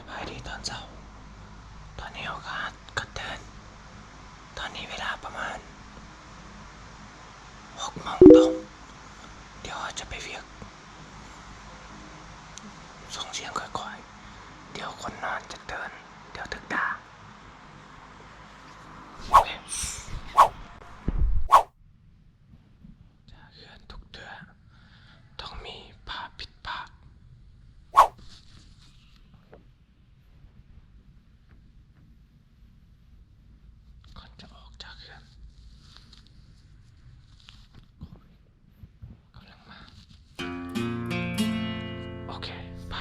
ສະບາຍດີຕອນເຊົ້າ. ຕອນນີ້ເຮົາກໍ ກໍຕື່ນ. ຕອນນີ້ເວລາປະມານຫົກໂມງຕົງ. ດຽວເຮົາຈະໄປວຽກ. ສົ່ງສຽງຄ່ອຍໆ. ດຽວຄົນນອນຈະຕື່ນ. ດຽວຖືກດ່າ. ໂອເຄ. ຈາກເຮືອນທຸກເທື່ອຕ້ອງມີຜ້າປິດປາກ. ກ່ອນຈະອອກຈາກເຮືອນ. ກຳລັງມາ. ໂອເຄ ໄປ.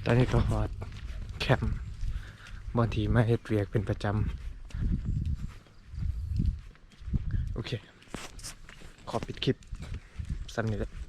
ຕອນນີ້ກໍຮອດແຄມ ບ່ອນທີ່ມາເຮັດວຽກເປັນປະຈຳ. ໂອເຄ ຂໍປິດຄລິບສ່ຳນີ້ແຫຼະ.